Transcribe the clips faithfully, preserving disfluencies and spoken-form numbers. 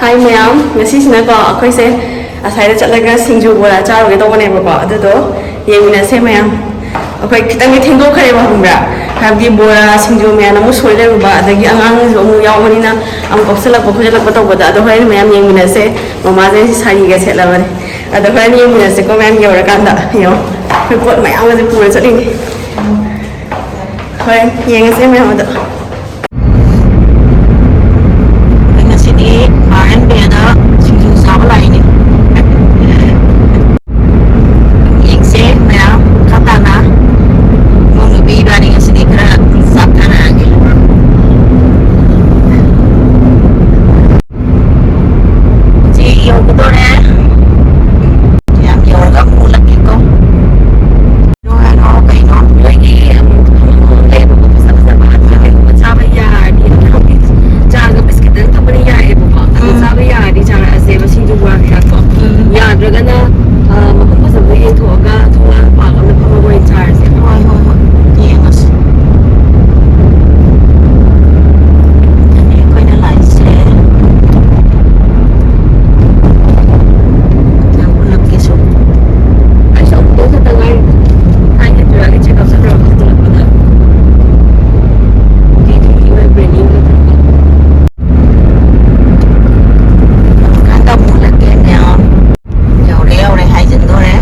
ꯍꯥꯏ ꯃꯌꯥꯝ, ꯉꯁꯤꯁꯤꯅꯀꯣ ꯑꯩꯈꯣꯏꯁꯦ ꯑꯁꯥꯏꯗ ꯆꯠꯂꯒ ꯁꯤꯡꯖꯨ ꯕꯣꯔꯥ ꯆꯥꯔꯨꯒꯦ ꯇꯧꯕꯅꯦꯕꯀꯣ, ꯑꯗꯨꯗꯣ ꯌꯦꯡꯃꯤꯟꯅꯁꯦ ꯃꯌꯥꯝ꯫ ꯑꯩꯈꯣꯏ ꯈꯤꯇꯪꯗꯤ ꯊꯦꯡꯗꯣꯛꯈ꯭ꯔꯦꯕ, ꯈꯪꯕ꯭ꯔꯥ? ꯍꯥꯏꯕꯗꯤ ꯕꯣꯔꯥ ꯁꯤꯡꯖꯨ ꯃꯌꯥꯝ ꯑꯃꯨꯛ ꯁꯣꯏ ꯂꯩꯔꯨꯕ, ꯑꯗꯒꯤ ꯑꯉꯥꯡꯁꯨ ꯑꯃꯨꯛ ꯌꯥꯎꯕꯅꯤꯅ ꯑꯃꯨꯛ ꯀꯧꯁꯜꯂꯛꯄ ꯈꯣꯠꯆꯜꯂꯛꯄ ꯇꯧꯕꯗ꯫ ꯑꯗꯣ ꯍꯣꯔꯦꯟ ꯃꯌꯥꯝ ꯌꯦꯡꯃꯤꯟꯅꯁꯦ꯫ ꯃꯃꯥꯁꯦ ꯁꯥꯔꯤꯒ ꯁꯦꯠꯂꯕꯅꯦ꯫ ꯑꯗꯣ ꯍꯣꯔꯦꯟ ꯌꯦꯡꯃꯤꯟꯅꯁꯦꯀꯣ ꯃꯌꯥꯝ ꯌꯧꯔꯀꯥꯟꯗ꯫ ꯌꯦꯡꯉꯣ, ꯑꯩꯈꯣꯏ ꯄꯣꯠ ꯃꯌꯥꯝ ꯑꯃꯁꯦ ꯄꯨꯔ ꯆꯠꯂꯤꯅꯤ꯫ ꯍꯣꯔꯦꯟ ꯌꯦꯡꯉꯁꯦ ꯃꯌꯥꯝ ꯑꯗꯣ꯫ ꯑꯩꯈꯣꯏ ꯉꯁꯤꯗꯤ R and Bꯗ ꯁꯤꯡꯖꯨ ꯆꯥꯕ ꯂꯥꯛꯏꯅꯦ꯫ ꯌꯦꯡꯁꯦ ꯃꯌꯥꯝ ꯃꯈꯥ ꯇꯥꯅ꯫ ꯏꯃꯧ ꯅꯨꯄꯤ ꯏꯕꯥꯅꯤ ꯉꯁꯤꯗꯤ ꯈꯔ ꯆꯥꯛ ꯊꯥꯔꯛꯑꯒꯦ꯫ ꯍꯧꯖꯤꯛ ꯌꯧꯒꯗꯧꯔꯦ꯫ ꯌꯥꯝ ꯌꯧꯔꯒ ꯑꯃꯨꯛ ꯎꯠꯂꯛꯀꯦꯀꯣ꯫ ꯀꯩꯅꯣ ꯍꯥꯏꯔꯣ, ꯀꯩꯅꯣ? ꯅꯣꯏꯒꯤ, ꯎꯝ, ꯂꯩꯕꯀꯣ, ꯐꯖ ꯐꯖꯕ, ꯑꯗꯨꯒ ꯀꯩꯒꯨꯝꯕ ꯆꯥꯕ ꯌꯥꯔꯗꯤ, ꯍꯥꯏꯗꯤ ꯆꯥꯒ ꯕꯤꯁꯀꯤꯠꯇꯪ ꯊꯝꯕꯅ ꯌꯥꯏꯌꯦꯕꯀꯣ, ꯑꯗꯨ ꯎꯝ꯫ ꯆꯥꯕ ꯌꯥꯔꯗꯤ ꯆꯥꯔꯛꯑꯁꯦꯕ, ꯁꯤꯡꯖꯨ ꯕꯣꯔꯥ ꯀꯩꯀꯥꯀꯣ꯫ ꯎꯝ꯫ ꯌꯥꯗ꯭ꯔꯒꯅ, ꯑ, ꯃꯐꯝ ꯐꯖꯕ ꯌꯦꯡꯊꯣꯛꯑꯒ ꯊꯣꯡꯒꯥꯟ ꯃꯄꯥ ꯑꯃꯗ ꯐꯝꯃꯒ ꯑꯣꯏꯅ ꯆꯥꯔꯁꯦ꯫ ꯍꯣꯏ, ꯍꯣꯏ, ꯍꯣꯏ꯫ ꯌꯦꯡꯉꯁꯤ꯫ ꯑꯗꯨꯅꯦ ꯑꯩꯈꯣꯏꯅ ꯂꯥꯛꯏꯁꯦ꯫ ꯌꯥꯝ ꯎꯠꯂꯛꯀꯦꯁꯨ꯫ ꯑꯩꯁꯨ ꯑꯃꯨꯛꯇꯪ ꯈꯛꯇ ꯉꯥꯏꯔꯤ꯫ ꯊꯥꯏꯅ ꯇꯨꯔꯥꯒꯤ ꯆꯦꯛꯑꯞ ꯆꯠꯂꯨꯔꯒ ꯍꯜꯂꯛꯄꯗ ꯀꯩꯅꯣꯒꯤ ꯑꯣꯏꯕ꯭ꯔꯦꯅꯤꯡꯒ ꯇꯧꯔꯒ꯫ ꯀꯥꯟꯗ ꯑꯃꯨꯛ ꯎꯠꯂꯛꯀꯦ ꯃꯌꯥꯝ꯫ ꯌꯧꯔꯦ, ꯌꯧꯔꯦ, ꯍꯥꯏꯖꯤꯟꯗꯣꯔꯦ꯫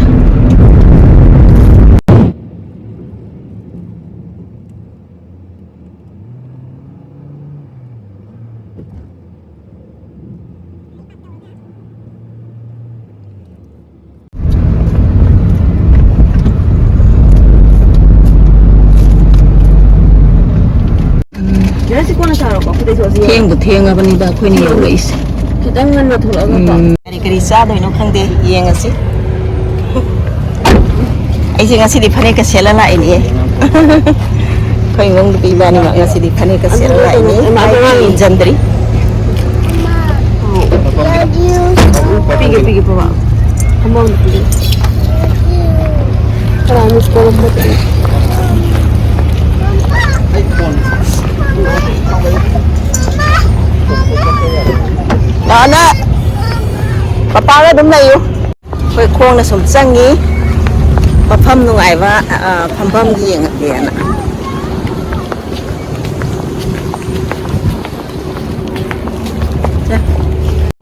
ꯎꯝ꯫ ꯁꯤ ꯀꯣꯟꯅ ꯁꯥꯔꯣꯀꯣ, ꯈꯨꯗꯩ ꯊꯣꯛꯑꯁꯤ꯫ ꯊꯦꯡꯕꯨ ꯊꯦꯡꯉꯕꯅꯤꯗ ꯑꯩꯈꯣꯏꯅ ꯌꯧꯔꯛꯏꯁꯦ꯫ ꯈꯤꯇꯪ ꯉꯟꯅ ꯊꯣꯛꯂꯛꯑꯒꯀꯣ꯫ ꯎꯝ꯫ ꯀꯔꯤ ꯀꯔꯤ ꯆꯥꯗꯣꯏꯅꯣ ꯈꯪꯗꯦ, ꯌꯦꯡꯉꯁꯤ꯫ ꯑꯩꯁꯦ ꯉꯁꯤꯗꯤ ꯐꯅꯦꯛꯀ ꯁꯦꯠꯂ ꯂꯥꯛꯏꯅꯦ꯫ ꯑꯩꯈꯣꯏ ꯏꯃꯨꯡ ꯅꯨꯄꯤ ꯏꯕꯥꯅꯤꯃꯛ ꯉꯁꯤꯗꯤ ꯐꯅꯦꯛꯀ ꯁꯦꯠꯂ ꯂꯥꯛꯏꯅꯦ꯫ ꯑꯩ ꯏꯟꯖꯟꯗ꯭ꯔꯤ꯫ ꯄꯤꯒꯦ, ꯄꯤꯒꯦ, ꯄꯕꯥ꯫ ꯐꯝꯕꯝꯗ ꯄꯤꯒꯦ꯫ ꯀꯅꯥ miss call ꯑꯃ ꯆꯠꯂꯤ? ꯑꯩ phone꯫ ꯄꯥꯅ ꯄꯄꯥꯒ ꯑꯗꯨꯝ ꯂꯩꯌꯨ꯫ ꯑꯩꯈꯣꯏ ꯈꯣꯡꯅ ꯁꯨꯝ ꯆꯪꯉꯤ꯫ ꯃꯐꯝ ꯅꯨꯡꯉꯥꯏꯕ, ꯑ, ꯐꯝꯐꯝ ꯌꯦꯡꯉꯒꯦꯅ꯫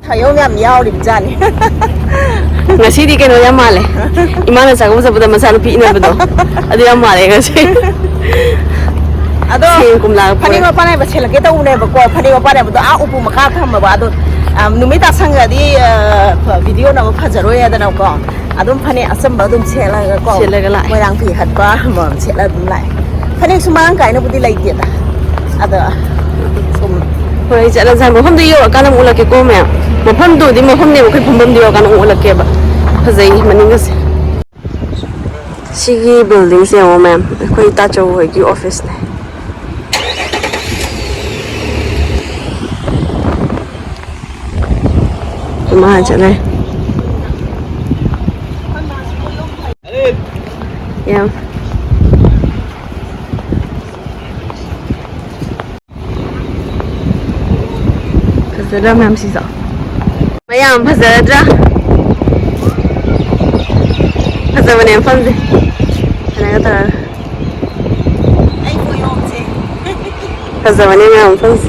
ꯊꯥꯏꯌꯣ ꯌꯥꯝ ꯌꯥꯎꯔꯤꯕ ꯖꯥꯠꯅꯤ꯫ ꯉꯁꯤꯗꯤ ꯀꯩꯅꯣ ꯌꯥꯝ ꯃꯥꯜꯂꯦ꯫ ꯏꯃꯥꯅ ꯆꯥꯛꯀꯧꯕ ꯆꯠꯄꯗ ꯃꯆꯥꯅꯨꯄꯤ ꯏꯟꯅꯕꯗꯣ꯫ ꯑꯗꯨ ꯌꯥꯝ ꯃꯥꯜꯂꯦ ꯉꯁꯤ꯫ ꯑꯗꯣ ꯁꯦꯝ ꯀꯣꯝꯂꯥꯒ ꯄꯨꯔꯦ꯫ ꯐꯅꯦꯛ ꯃꯄꯥꯟ ꯅꯥꯏꯕ ꯁꯦꯠꯂꯛꯀꯦ ꯇꯧꯕꯅꯦꯕꯀꯣ꯫ ꯐꯅꯦꯛ ꯃꯄꯥꯟ ꯅꯥꯏꯕꯗꯣ ꯑꯥ ꯎꯄꯨ ꯃꯈꯥ ꯊꯝꯃꯕ꯫ ꯑꯗꯣ, ꯑ, ꯅꯨꯃꯤꯠ ꯇꯥꯁꯪꯒꯗꯤ, ꯑ, ꯐ-, ꯚꯤꯗꯤꯑꯣ ꯅꯝꯕ ꯐꯖꯔꯣꯏ ꯍꯥꯏꯗꯅꯀꯣ꯫ ꯑꯗꯨꯝ ꯐꯅꯦꯛ ꯑꯆꯝꯕ ꯑꯗꯨꯝ ꯁꯦꯠꯂꯒꯀꯣ꯫ ꯁꯦꯠꯂꯒ ꯂꯥꯛꯑꯦ꯫ ꯃꯣꯏꯔꯥꯡ ꯐꯤ ꯍꯠꯄ ꯑꯃꯃꯝ ꯁꯦꯠꯂ ꯑꯗꯨꯝ ꯂꯥꯛꯑꯦ꯫ ꯐꯅꯦꯛꯁꯨ ꯃꯔꯥꯡ ꯀꯥꯏꯅꯕꯨꯗꯤ ꯂꯩꯇꯦꯗ꯫ ꯑꯗꯣ ꯁꯨꯝ ꯍꯣꯏ, ꯑꯩ ꯆꯠꯂꯁꯦ꯫ ꯃꯐꯝꯗꯣ ꯌꯧꯔꯀꯥꯟꯗ ꯑꯃꯨꯛ ꯎꯠꯂꯛꯀꯦꯀꯣ, ꯃꯌꯥꯝ꯫ ꯃꯐꯝꯗꯨꯗꯤ ꯃꯐꯝꯅꯦꯕ, ꯑꯩꯈꯣꯏ ꯐꯝꯐꯝꯗꯣ ꯌꯧꯔꯀꯥꯟꯗ ꯑꯃꯨꯛ ꯎꯠꯂꯛꯀꯦꯕ꯫ ꯐꯖꯩ ꯃꯅꯤꯡꯒꯁꯦ꯫ ꯁꯤꯒꯤ ꯕꯤꯜꯗꯤꯡꯁꯦ ꯌꯦꯡꯉꯣ, ꯃꯌꯥꯝ꯫ ꯑꯩꯈꯣꯏ ꯇꯥꯆꯧ ꯍꯣꯏꯒꯤ ꯑꯣꯐꯤꯁꯅꯦ꯫ ꯏꯃꯥ ꯆꯠꯂꯦ꯫ ꯌꯥꯝ ꯐꯖꯗ꯭ꯔꯥ ꯃꯌꯥꯝꯁꯤꯁꯨ? ꯃꯌꯥꯝ ꯐꯖꯔꯗ꯭ꯔꯥ? ꯐꯖꯕꯅꯦ ꯃꯐꯝꯁꯦ꯫ ꯀꯩꯅꯣꯒ ꯇꯧꯔꯒ꯫ ꯐꯖꯕꯅꯦ ꯃꯌꯥꯝ ꯃꯐꯝꯁꯦ꯫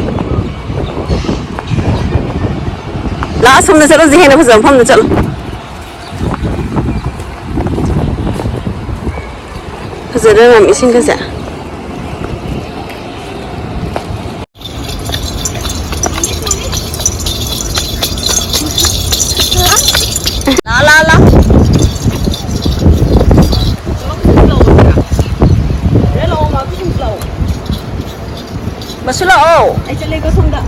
ꯂꯥꯛꯑꯣ, ꯁꯣꯝꯗ ꯆꯠꯂꯨꯁꯦ, ꯍꯦꯟꯅ ꯐꯖꯕ ꯃꯐꯝꯗ ꯆꯠꯂꯣ꯫ ꯐꯖꯗ꯭ꯔꯥ ꯃꯌꯥꯝ ꯏꯁꯤꯡꯒꯁꯦ? ꯂꯥ, ꯂꯥ, ꯂꯥ꯫ ꯃꯁꯨ ꯂꯥꯛꯑꯣ꯫ ꯑꯩ ꯆꯠꯂꯦꯀꯣ ꯁꯣꯝꯗ꯫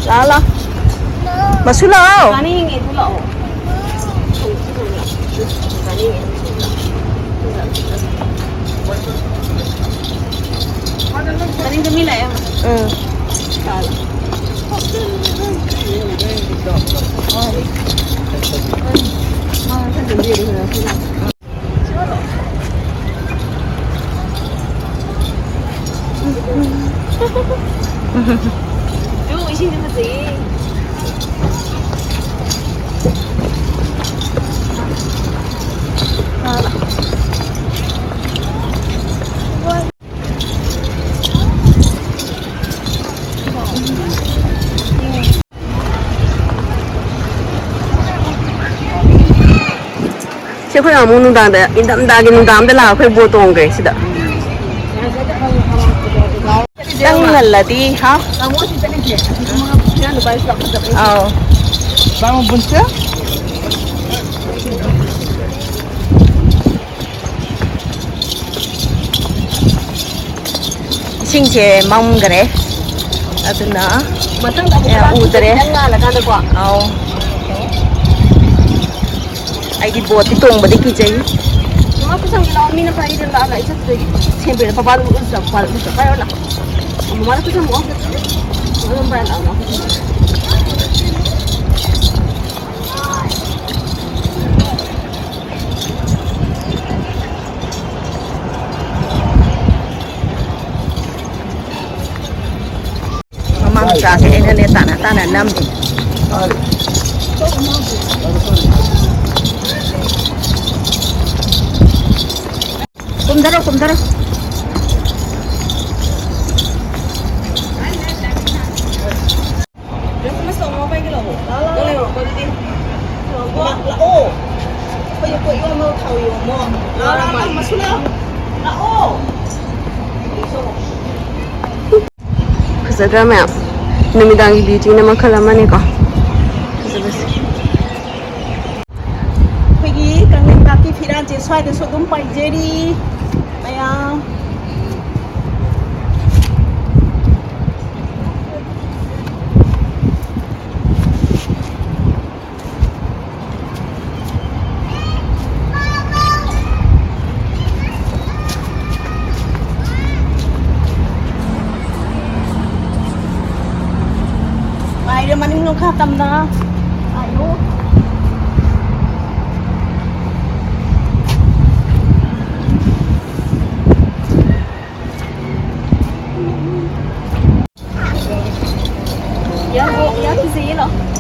ꯂꯥꯛꯑꯣ, ꯂꯥꯛꯑꯣ꯫ ꯃꯁꯨ ꯂꯥꯛꯑꯣ꯫ ꯆꯥꯅꯤꯡꯉꯦ, ꯑꯗꯨ ꯂꯥꯛꯑꯣ꯫ ꯃꯅꯤꯡꯗ ꯃꯤ ꯂꯥꯛꯑꯦ ꯑꯃ꯫ ꯎꯝ꯫ ꯇꯨ, ꯏꯁꯤꯡꯁꯦ ꯐꯖꯩꯌꯦ꯫ ꯁꯤ ꯑꯩꯈꯣꯏ ꯑꯃꯨꯛ ꯅꯨꯡꯗꯥꯡꯗ, ꯏꯪꯊꯝꯊꯥꯒꯤ ꯅꯨꯡꯗꯥꯡ ꯑꯃꯗ ꯂꯥꯛꯑꯒ ꯑꯩꯈꯣꯏ ꯕꯣꯠ ꯇꯣꯡꯈ꯭ꯔꯦ ꯁꯤꯗ꯫ ꯈꯤꯇꯪ ꯉꯜꯂꯗꯤ, ꯍꯥ? ꯑꯥꯎ꯫ ꯏꯁꯤꯡꯁꯦ ꯃꯝꯈꯔꯦ, ꯑꯗꯨꯅ ꯃꯊꯪꯗ ꯑꯃꯨꯛ ꯌꯥꯝ ꯎꯗꯔꯦ꯫ ꯈꯤꯇꯪ ꯉꯥꯜꯂꯀꯥꯟꯗꯀꯣ꯫ ꯑꯥꯎ꯫ ꯑꯩꯗꯤ ꯕꯣꯠꯇꯤ ꯇꯣꯡꯕꯗꯤ ꯀꯤꯖꯩ꯫ ꯃꯃꯥ, ꯄꯨꯁꯟꯒꯦ ꯂꯥꯛꯑꯣ, ꯃꯤꯅ ꯄꯥꯏꯔꯤꯗꯣ ꯂꯥꯛꯑꯒ ꯑꯩ ꯆꯠꯇꯣꯏꯒꯤ ꯁꯦꯝꯕꯤꯔꯣ, ꯄꯄꯥꯗꯨ ꯎꯠꯂꯨꯆꯣ, ꯄꯄꯥꯗꯨ ꯎꯠꯂꯨꯆꯣ, ꯄꯥꯏꯔꯣ ꯂꯥꯛꯑꯣ꯫ ꯃꯃꯥꯗ ꯄꯨꯁꯟ ꯂꯥꯛꯑꯣ꯫ ꯑꯗꯨꯝ ꯄꯥꯏꯔꯣ ꯂꯥꯛꯑꯣ, ꯂꯥꯛꯑꯣ꯫ ꯃꯃꯥ ꯃꯆꯥꯁꯦ ꯑꯩꯅꯅꯦ ꯇꯥꯅ ꯇꯥꯅ ꯅꯝꯃꯤ꯫ ꯀꯨꯝꯊꯔꯣ, ꯀꯨꯝꯊꯔꯣ꯫ ꯗ꯭ꯔꯦꯁ ꯑꯃ ꯁꯦꯠꯂꯛꯑꯣ, ꯄꯥꯏꯒꯦ ꯂꯥꯛꯑꯣ꯫ ꯅꯪ ꯂꯩꯍꯧꯔꯣꯀꯣ ꯑꯗꯨꯗꯤ꯫ ꯂꯥꯛꯑꯣ꯫ ꯑꯩꯈꯣꯏ ꯄꯣꯠ ꯌꯣꯝꯃꯣ, ꯊꯥꯎ ꯌꯣꯝꯃꯣ꯫ ꯂꯥꯛꯑꯣ, ꯂꯥꯛꯑꯣ, ꯂꯥꯛꯑꯣ, ꯃꯁꯨ ꯂꯥꯛꯑꯣ꯫ ꯂꯥꯛꯑꯣ꯫ ꯐꯖꯗ꯭ꯔꯥ ꯃꯌꯥꯝ? ꯅꯨꯃꯤꯗꯥꯡꯒꯤ ꯕ꯭ꯌꯨꯇꯤꯅ ꯃꯈꯜ ꯑꯃꯅꯦꯀꯣ꯫ ꯐꯖꯕꯁꯦ꯫ ꯑꯩꯈꯣꯏꯒꯤ ꯀꯪꯂꯦꯟ ꯄꯥꯛꯀꯤ ꯐꯤꯔꯥꯜꯁꯦ ꯁ꯭ꯋꯥꯏꯗꯁꯨ ꯑꯗꯨꯝ ꯄꯥꯏꯖꯔꯤ ꯃꯌꯥꯝ꯫ ꯄꯥꯏꯔꯦ ꯃꯅꯤꯡ ꯂꯣꯝ ꯈꯔ ꯇꯝꯅ꯫ ꯄꯥꯏꯔꯣ꯫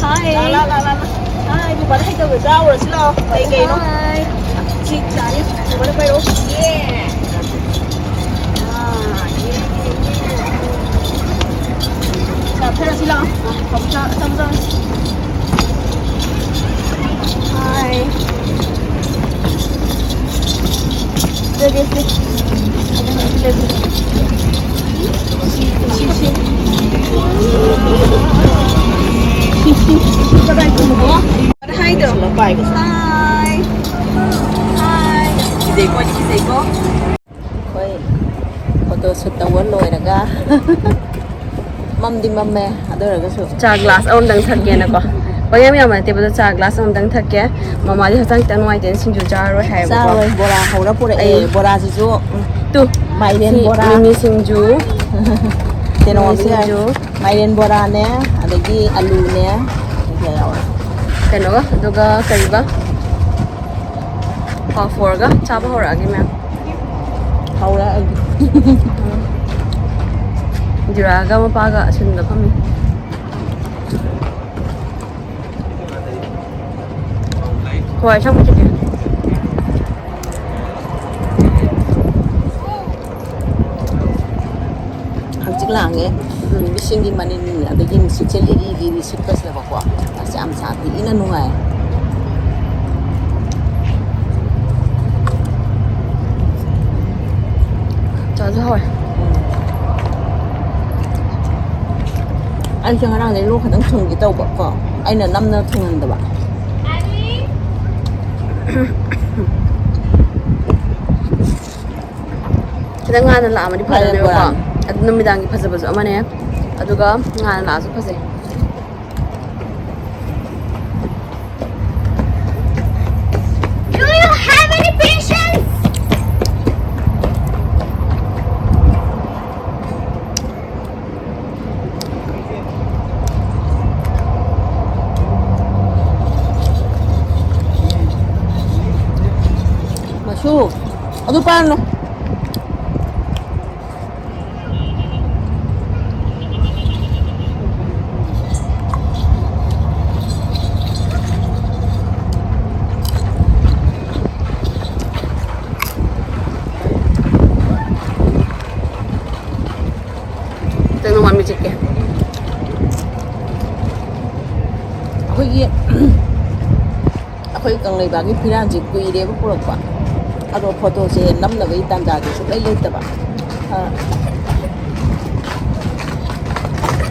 Hi. ꯂꯥ, ꯂꯥ, ꯂꯥ, ꯂꯥ, ꯂꯥ꯫ Hi, ꯕꯕꯥꯗ ꯍꯩꯇꯕ ꯆꯥꯎꯔꯁꯤ ꯂꯥꯛꯑꯣ꯫ ꯀꯩ ꯀꯩꯅꯣ? Hi. ꯁꯤ ꯆꯥꯅꯤ꯫ ꯕꯕꯥꯗ ꯄꯥꯏꯔꯛꯑꯣ꯫ Yeah. ꯑꯥ, yeah, yeah, yeah. ꯆꯥꯊꯔꯁꯤ ꯂꯥꯛꯑꯣ꯫ ꯍꯧꯖꯤꯛ ꯆꯥ-, ꯑꯆꯝꯕ ꯆꯥꯔꯁꯤ꯫ Hi. ꯁꯤ, ꯁꯤ, ꯁꯤ꯫ ꯍꯥꯏꯗꯣ꯫ Hi. Hi. ꯀꯤꯖꯩꯀꯣ, ꯑꯩꯗꯤ ꯀꯤꯖꯩꯀꯣ꯫ ꯑꯩꯈꯣꯏ photo shoot ꯇꯧꯕ ꯂꯣꯏꯔꯒ ꯃꯝꯗꯤ ꯃꯝꯃꯦ, ꯑꯗꯨ ꯑꯣꯏꯔꯒꯁꯨ ꯆꯥ glass ꯑꯃꯃꯝꯗꯪ ꯊꯛꯀꯦꯅꯀꯣ꯫ ꯄꯪꯌꯥꯝ ꯌꯥꯝꯕ ꯅꯠꯇꯦꯕ, ꯑꯗꯣ ꯆꯥ glass ꯑꯃꯃꯝꯗꯪ ꯊꯛꯀꯦ꯫ ꯃꯃꯥꯗꯤ ꯍꯛꯆꯥꯡ ꯈꯤꯇꯪ ꯅꯨꯡꯉꯥꯏꯇꯦꯅ ꯁꯤꯡꯖꯨ ꯆꯥꯔꯔꯣꯏ ꯍꯥꯏꯌꯦꯕꯀꯣ꯫ ꯆꯥꯔꯣꯏ, ꯕꯣꯔꯥ ꯍꯧꯔ ꯄꯨꯔꯛꯑꯦ꯫ ꯑꯩ ꯕꯣꯔꯥꯁꯤꯁꯨ, ꯎꯝ, ꯇꯨ, ꯃꯥꯏꯔꯦꯟ ꯁꯤ ꯕꯣꯔꯥ꯫ ꯃꯤꯃꯤ ꯁꯤꯡꯖꯨ꯫ ꯀꯩꯅꯣ ꯃꯤꯃꯤ ꯑꯃꯁꯨ ꯌꯥꯏ꯫ ꯁꯤꯡꯖꯨ꯫ ꯃꯥꯏꯔꯦꯟ ꯕꯣꯔꯥꯅꯦ, ꯑꯗꯒꯤ ꯑꯂꯨꯅꯦ, ꯀꯩꯀꯥ ꯌꯥꯎꯔꯦ꯫ ꯀꯩꯅꯣꯒ, ꯑꯗꯨꯒ ꯀꯔꯤꯕ? ꯄꯥꯐꯣꯔꯒ ꯆꯥꯕ ꯍꯧꯔꯛꯑꯒꯦ, ꯃꯌꯥꯝ꯫ ꯍꯧꯔꯛꯑꯒꯦ꯫ ꯎꯝ꯫ ꯖꯤꯔꯥꯒ ꯃꯄꯥꯒ ꯑꯁꯤꯟꯕ ꯐꯝꯃꯤ꯫ ꯍꯋꯥꯏ ꯑꯁꯥꯡꯕꯤ ꯆꯠꯀꯦ꯫ ꯍꯪꯆꯤꯠ ꯂꯥꯡꯉꯦ꯫ ꯎꯝ꯫ ꯏꯁꯤꯡꯒꯤ ꯃꯅꯤꯟ, ꯑꯗꯒꯤ ꯅꯨꯡꯁꯤꯠꯁꯦ ꯂꯤꯔꯤ ꯂꯤꯔꯤ ꯁꯤꯠꯄꯁꯤꯗꯀꯣ꯫ ꯑꯁ, ꯌꯥꯝ ꯁꯥꯊꯤꯅ ꯅꯨꯡꯉꯥꯏ꯫ ꯆꯥꯁꯨ ꯍꯥꯎꯋꯦ꯫ ꯎꯝ꯫ ꯑꯩꯁꯦ ꯉꯔꯥꯡꯗꯩ ꯂꯣꯛ ꯈꯤꯇꯪ ꯊꯨꯡꯒꯦ ꯇꯧꯕ ꯀꯣ, ꯑꯩꯅ ꯅꯝꯅ ꯊꯨꯡꯍꯟꯗꯕ꯫ ꯈꯤꯇꯪ ꯉꯥꯟꯅ ꯂꯥꯛꯑꯝꯃꯗꯤ ꯐꯗꯧꯅꯦꯕꯀꯣ꯫ ꯕꯣꯔꯥꯅꯤ꯫ ꯑꯗꯨ ꯅꯨꯃꯤꯗꯥꯡꯒꯤ ꯐꯖꯕꯁꯨ ꯑꯃꯅꯦ, ꯑꯗꯨꯒ ꯉꯥꯟꯅ ꯂꯥꯛꯑꯁꯨ ꯐꯖꯩ꯫ Do you have any patience? ꯃꯁꯨ, ꯑꯗꯨ ꯄꯥꯏꯔꯨꯅꯨ꯫ ꯀꯩꯅꯣ ꯃꯃꯤꯠ ꯆꯤꯛꯀꯦ꯫ ꯑꯩꯈꯣꯏꯒꯤ, ꯑꯩꯈꯣꯏ ꯀꯪꯂꯩꯕꯥꯛꯀꯤ ꯐꯤꯔꯥꯜꯁꯦ ꯀꯨꯏꯔꯦꯕ ꯄꯨꯔꯛꯄ, ꯑꯗꯣ ꯐꯣꯇꯣꯁꯦ ꯅꯝꯅꯕꯒꯤ ꯇꯥꯟꯖꯥꯗꯤ ꯁꯨꯡꯂꯩ ꯂꯩꯇꯕ꯫ ꯑ,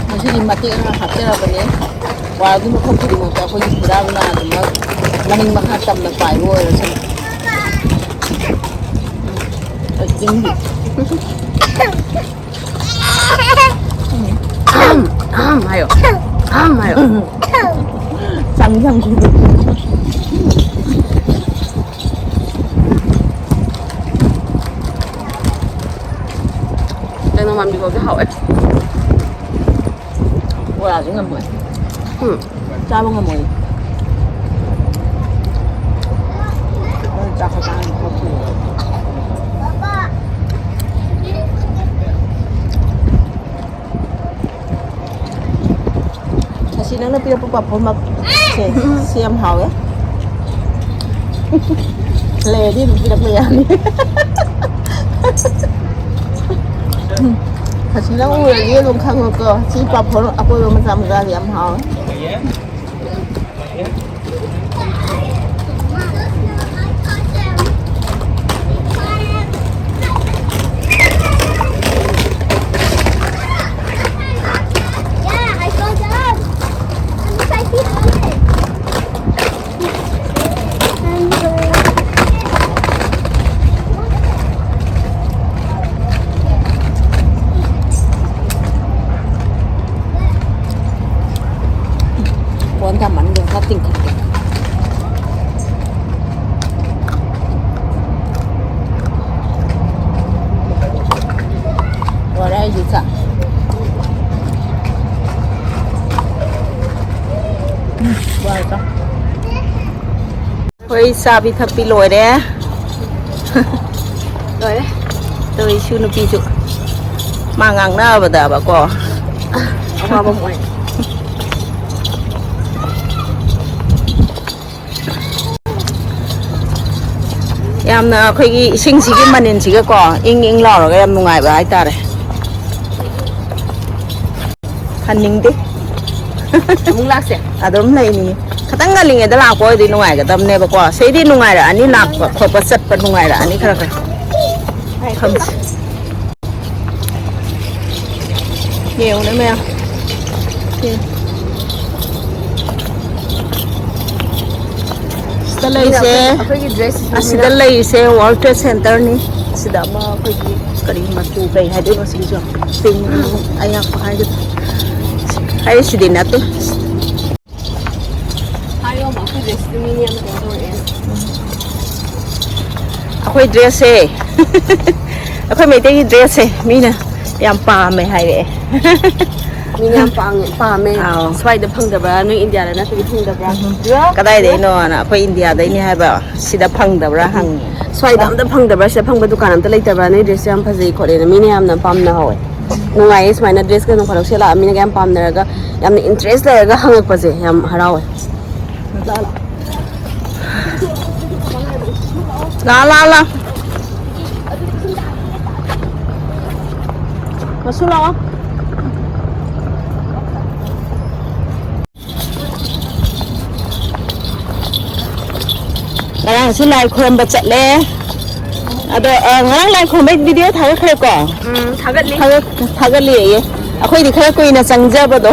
ꯉꯁꯤꯗꯤ ꯃꯇꯦꯛ ꯑꯃ ꯍꯥꯞꯆꯔꯕꯅꯦ꯫ ꯋꯥꯔꯜꯒꯤ ꯃꯐꯝ ꯈꯨꯗꯤꯡꯃꯛꯇ ꯑꯩꯈꯣꯏꯒꯤ ꯐꯤꯔꯥꯜ ꯅꯥꯗꯅ ꯃꯅꯤꯡ ꯃꯈꯥ ꯇꯝꯅ ꯄꯥꯏꯕ ꯑꯣꯏꯔꯁꯅꯨ꯫ ꯑꯩ ꯆꯤꯡꯒꯤ꯫ ꯑꯍꯝ, ꯑꯍꯝ ꯍꯥꯏꯌꯣ꯫ ꯑꯍꯝ ꯍꯥꯏꯌꯣ꯫ ꯆꯪ, ꯆꯪ꯫ ꯀꯩꯅꯣ ꯃꯥꯟꯕꯤ ꯐꯥꯎꯗꯤ ꯍꯥꯎꯋꯦ꯫ ꯕꯣꯔꯥꯁꯨ ꯉꯝꯃꯣꯏ꯫ ꯎꯝ꯫ ꯆꯥꯕ ꯉꯝꯃꯣꯏ꯫ ꯆꯥꯛ ꯈꯛꯇ ꯍꯥꯟꯅ ꯈꯔ ꯄꯨꯔꯛꯑꯣ꯫ ꯑꯁꯤ ꯅꯪꯅ ꯄꯤꯔꯛꯄ ꯄꯥꯐꯣꯔ ꯃꯛ-, ꯁꯦ, ꯁꯤ ꯌꯥꯝ ꯍꯥꯎꯋꯦ꯫ ꯂꯩꯔꯗꯤ ꯑꯗꯨꯝ ꯄꯤꯔꯛꯄ ꯌꯥꯅꯤ꯫ ꯑꯁꯤ ꯅꯪ ꯎꯔꯗꯤ ꯑꯗꯨꯝ ꯈꯪꯉꯣꯀꯣ꯫ ꯁꯤ ꯄꯥꯐꯣꯔ ꯑꯀꯣꯏꯕ ꯃꯆꯥ ꯃꯆꯥꯁꯦ ꯌꯥꯝ ꯍꯥꯎꯋꯦ꯫ ꯀꯣꯟ ꯊꯝꯃꯅꯤ, ꯈꯔ ꯇꯤꯡꯈꯠꯀꯦ꯫ ꯂꯣꯏꯔꯦ ꯑꯩꯁꯨ ꯆꯥꯛ꯫ ꯎꯝ, ꯂꯣꯏꯔꯦ ꯆꯥꯛ꯫ ꯑꯩꯈꯣꯏ ꯆꯥꯕꯤ ꯊꯛꯄꯤ ꯂꯣꯏꯔꯦ꯫ ꯂꯣꯏꯔꯦ꯫ ꯇꯧꯔꯤꯁꯨ ꯅꯨꯄꯤꯁꯨ ꯃꯥ ꯉꯥꯡꯅꯕꯗꯕꯀꯣ꯫ ꯑꯋꯥꯕ ꯑꯃ ꯑꯣꯏ꯫ ꯌꯥꯝꯅ ꯑꯩꯈꯣꯏꯒꯤ ꯏꯁꯤꯡꯁꯤꯒꯤ ꯃꯅꯤꯟꯁꯤꯒꯀꯣ, ꯏꯪ ꯏꯪ ꯂꯥꯎꯔꯒ ꯌꯥꯝ ꯅꯨꯡꯉꯥꯏꯕ ꯍꯥꯏꯇꯥꯔꯦ꯫ ꯍꯟꯅꯤꯡꯗꯦ꯫ ꯑꯃꯨꯛ ꯂꯥꯛꯁꯦ꯫ ꯑꯗꯨꯝ ꯂꯩꯅꯤꯡꯉꯤ꯫ ꯈꯤꯇꯪ ꯉꯜꯂꯤꯉꯩꯗ ꯂꯥꯛꯄ ꯑꯣꯏꯔꯗꯤ ꯅꯨꯡꯉꯥꯏꯒꯗꯕꯅꯦꯕꯀꯣ꯫ ꯁꯤꯗꯤ ꯅꯨꯡꯉꯥꯏꯔꯛꯑꯅꯤ, ꯂꯥꯛꯄ ꯈꯣꯠꯄ ꯆꯠꯄ ꯅꯨꯡꯉꯥꯏꯔꯛꯑꯅꯤ ꯈꯔ ꯈꯔ꯫ ꯐꯝꯁꯦ꯫ ꯌꯦꯡꯉꯨꯅꯦ ꯃꯌꯥꯝ꯫ ꯌꯦꯡꯉꯨ꯫ ꯁꯤꯗ ꯂꯩꯔꯤꯁꯦ, ꯑꯩꯈꯣꯏꯒꯤ dress ꯑꯁꯤꯗ ꯂꯩꯔꯤꯁꯦ World Trade Centerꯅꯤ꯫ ꯑꯁꯤꯗ ꯑꯃ ꯑꯩꯈꯣꯏꯒꯤ ꯀꯔꯤ ꯃꯆꯨ, ꯀꯩ ꯍꯥꯏꯗꯣꯏꯅꯣ ꯁꯤꯒꯤꯁꯨ? Pink, ꯑꯌꯥꯛꯄ ꯍꯥꯏꯒꯗ꯭ꯔꯥ? ꯍꯥꯏꯔꯤꯁꯤꯗꯤ ꯅꯠꯇꯦ꯫ ꯍꯥꯏꯌꯣ, ꯑꯃ ꯑꯩꯈꯣꯏ dressꯇꯨ ꯃꯤꯅ ꯌꯥꯝꯅ ꯀꯩꯅꯣ ꯇꯧꯔꯛꯑꯦ꯫ ꯑꯩꯈꯣꯏ dressꯁꯦ, ꯑꯩꯈꯣꯏ ꯃꯩꯇꯩꯒꯤ dressꯁꯦ ꯃꯤꯅ ꯌꯥꯝ ꯄꯥꯝꯃꯦ ꯍꯥꯏꯔꯛꯑꯦ꯫ ꯃꯤꯅ ꯌꯥꯝ ꯄꯥꯝꯃꯦ, ꯄꯥꯝꯃꯦ꯫ ꯑꯥꯎ꯫ ꯁ꯭ꯋꯥꯏꯗ ꯐꯪꯗꯕ꯭ꯔꯥ? ꯅꯣꯏ ꯏꯟꯗꯤꯌꯥꯗ ꯅꯠꯇ꯭ꯔꯗꯤ ꯐꯪꯗꯕ꯭ꯔꯥ? ꯎꯝ꯫ ꯀꯗꯥꯏꯗꯩꯅꯣꯅ, ꯑꯩꯈꯣꯏ ꯏꯟꯗꯤꯌꯥꯗꯩꯅꯤ ꯍꯥꯏꯕ, ꯁꯤꯗ ꯐꯪꯗꯕ꯭ꯔꯥ ꯍꯪꯉꯦ꯫ ꯁ꯭ꯋꯥꯏꯗ ꯑꯝꯇ ꯐꯪꯗꯕ꯭ꯔꯥ? ꯁꯤꯗ ꯐꯪꯕ ꯗꯨꯀꯥꯟ ꯑꯝꯇ ꯂꯩꯇꯕ꯭ꯔꯥ? ꯅꯣꯏ dressꯁꯦ ꯌꯥꯝ ꯐꯖꯩ ꯈꯣꯠꯂꯦꯅ ꯃꯤꯅ ꯌꯥꯝꯅ ꯄꯥꯝꯅꯍꯧꯋꯦ꯫ ꯅꯨꯡꯉꯥꯏꯌꯦ ꯁꯨꯃꯥꯏꯅ dressꯀ ꯅꯣꯡ ꯐꯥꯗꯣꯛ ꯁꯦꯠꯂꯛꯑ ꯃꯤꯅꯒ ꯌꯥꯝ ꯄꯥꯝꯅꯔꯒ, ꯌꯥꯝꯅ interest ꯂꯩꯔꯒ ꯍꯪꯉꯛꯄꯁꯦ ꯌꯥꯝ ꯍꯔꯥꯎꯋꯦ꯫ ꯂꯥ, ꯂꯥ, ꯂꯥ꯫ ꯃꯁꯨ ꯂꯥꯛꯑꯣ꯫ ꯉꯔꯥꯡꯁꯨ ꯂꯥꯏ ꯈꯨꯔꯝꯕ ꯆꯠꯂꯦ꯫ ꯑꯗꯣ, ꯑ, ꯉꯔꯥꯡ ꯂꯥꯏ ꯈꯨꯔꯝꯕꯩ video ꯊꯥꯒꯠꯈ꯭ꯔꯦꯀꯣ? ꯎꯝ, ꯊꯥꯒꯠꯂꯤ꯫ ꯊꯥꯒꯠ-, ꯊꯥꯒꯠꯂꯤꯌꯦ꯫ ꯑꯩꯈꯣꯏꯗꯤ ꯈꯔ ꯀꯨꯏꯅ ꯆꯪꯖꯕꯗꯣ꯫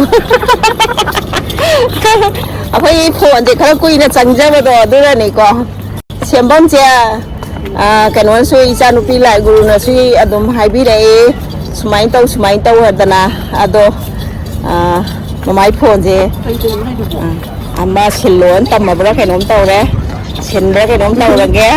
ꯑꯩꯈꯣꯏꯒꯤ phoneꯁꯦ ꯈꯔ ꯀꯨꯏꯅ ꯆꯪꯖꯕꯗꯣ ꯑꯗꯨꯅꯅꯤꯀꯣ꯫ ꯁꯦꯝꯐꯝꯁꯦ, ꯑ, ꯀꯩꯅꯣꯅꯁꯨ, ꯏꯆꯥꯅꯨꯄꯤ ꯂꯥꯏ ꯒꯨꯔꯨꯅꯁꯨ ꯑꯗꯨꯝ ꯍꯥꯏꯕꯤꯔꯛꯏ, "ꯁꯨꯃꯥꯏꯅ ꯇꯧ, ꯁꯨꯃꯥꯏꯅ ꯇꯧ" ꯍꯥꯏꯗꯅ꯫ ꯑꯗꯣ, ꯑ, ꯃꯃꯥꯏ phoneꯁꯦ, ꯑ, ꯑꯃ ꯁꯤꯜꯂꯣꯅ ꯇꯝꯃꯕ꯭ꯔꯥ ꯀꯩꯅꯣꯝ ꯇꯧꯔꯦ, ꯁꯤꯟꯕ꯭ꯔꯥ ꯀꯩꯅꯣꯝ ꯇꯧꯔꯒꯦ꯫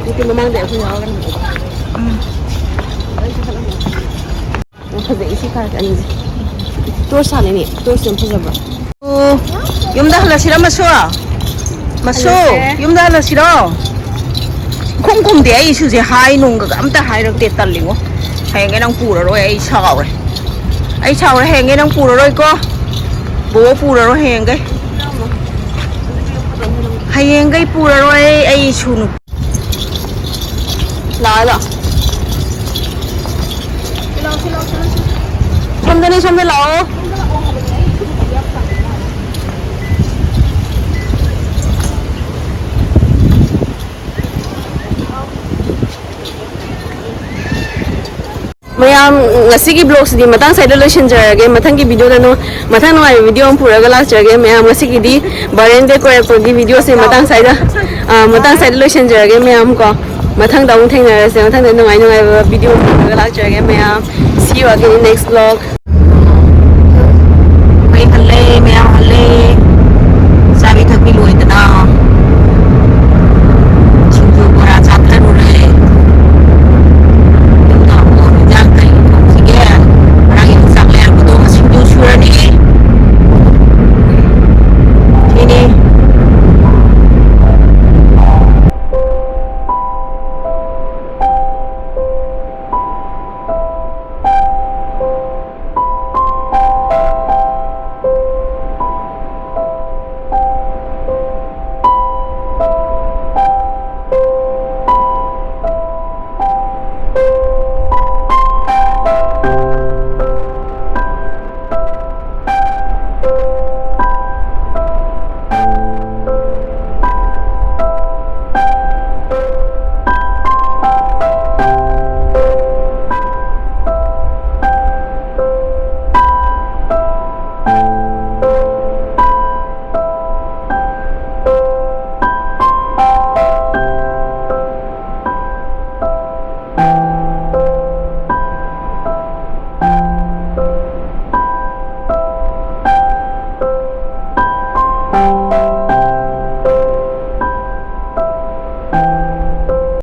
ꯅꯠꯇꯦ, ꯃꯃꯥꯡꯗ ꯑꯩꯈꯣꯏ ꯌꯥꯎꯔꯒ ꯅꯝꯕꯗꯣ꯫ ꯎꯝ꯫ ꯌꯥꯝ ꯐꯖꯩ ꯁꯤ card ꯑꯅꯤꯁꯦ꯫ Torch ꯁꯥꯠꯂꯦꯅꯦ, torch ꯌꯥꯝ ꯐꯖꯕ꯭ꯔꯥ? ꯑꯣ, ꯌꯨꯝꯗ ꯍꯜꯂꯁꯤꯔ, ꯃꯁꯨ? ꯃꯁꯨ, ꯍꯜꯂꯁꯦ꯫ ꯌꯨꯝꯗ ꯍꯜꯂꯁꯤꯔꯣ? ꯈꯨꯝ ꯈꯨꯝꯗꯦ ꯑꯩ ꯏꯁꯨꯁꯦ, ꯍꯥꯏ ꯅꯨꯡꯒ ꯑꯝꯇ ꯍꯥꯏꯔꯛꯇꯦ, ꯇꯜꯂꯤꯉꯣ꯫ ꯍꯌꯦꯡꯒꯩ ꯅꯪ ꯄꯨꯔꯔꯣꯏ, ꯑꯩ ꯁꯥꯎꯔꯦ꯫ ꯑꯩ ꯁꯥꯎꯔꯦ, ꯍꯌꯦꯡꯒꯩ ꯅꯪ ꯄꯨꯔꯔꯣꯏꯀꯣ꯫ ꯕꯣꯕꯣ ꯄꯨꯔꯔꯣꯏ ꯍꯌꯦꯡꯒꯩ꯫ ꯍꯌꯦꯡꯒꯩ ꯄꯨꯔꯔꯣꯏ ꯑꯩ ꯁꯨꯅꯨ꯫ ꯂꯥꯛꯑꯣ, ꯂꯥꯛꯑꯣ꯫ ꯁꯣꯝꯗꯅꯦ, ꯁꯣꯝꯗ ꯂꯥꯛꯑꯣ꯫ ꯃꯌꯥꯝ, ꯉꯁꯤꯒꯤ vlogꯁꯤꯗꯤ ꯃꯇꯥꯡ ꯁ꯭ꯋꯥꯏꯗ ꯂꯣꯏꯁꯤꯟꯖꯔꯒꯦ꯫ ꯃꯊꯪꯒꯤ videoꯗ ꯅꯨ-, ꯃꯊꯪ ꯅꯨꯡꯉꯥꯏꯕ video ꯑꯃ ꯄꯨꯔꯒ ꯂꯥꯛꯆꯔꯒꯦ ꯃꯌꯥꯝ꯫ ꯉꯁꯤꯒꯤꯗꯤ ꯕꯥꯔꯦꯟꯗ ꯀꯣꯏꯔꯛꯄꯒꯤ videoꯁꯦ ꯃꯇꯥꯡ ꯁ꯭ꯋꯥꯏꯗ, ꯑ, ꯃꯇꯥꯡ ꯁ꯭ꯋꯥꯏꯗ ꯂꯣꯏꯁꯤꯟꯖꯔꯒꯦ ꯃꯌꯥꯝ ꯀꯣ꯫ ꯃꯊꯪꯗ ꯑꯃꯨꯛ ꯊꯦꯡꯅꯔꯁꯦ꯫ ꯃꯊꯪꯗ ꯅꯨꯡꯉꯥꯏ ꯅꯨꯡꯉꯥꯏꯕ video ꯑꯃ ꯄꯨꯔꯒ ꯂꯥꯛꯆꯔꯒꯦ ꯃꯌꯥꯝ꯫ See you again in next vlog.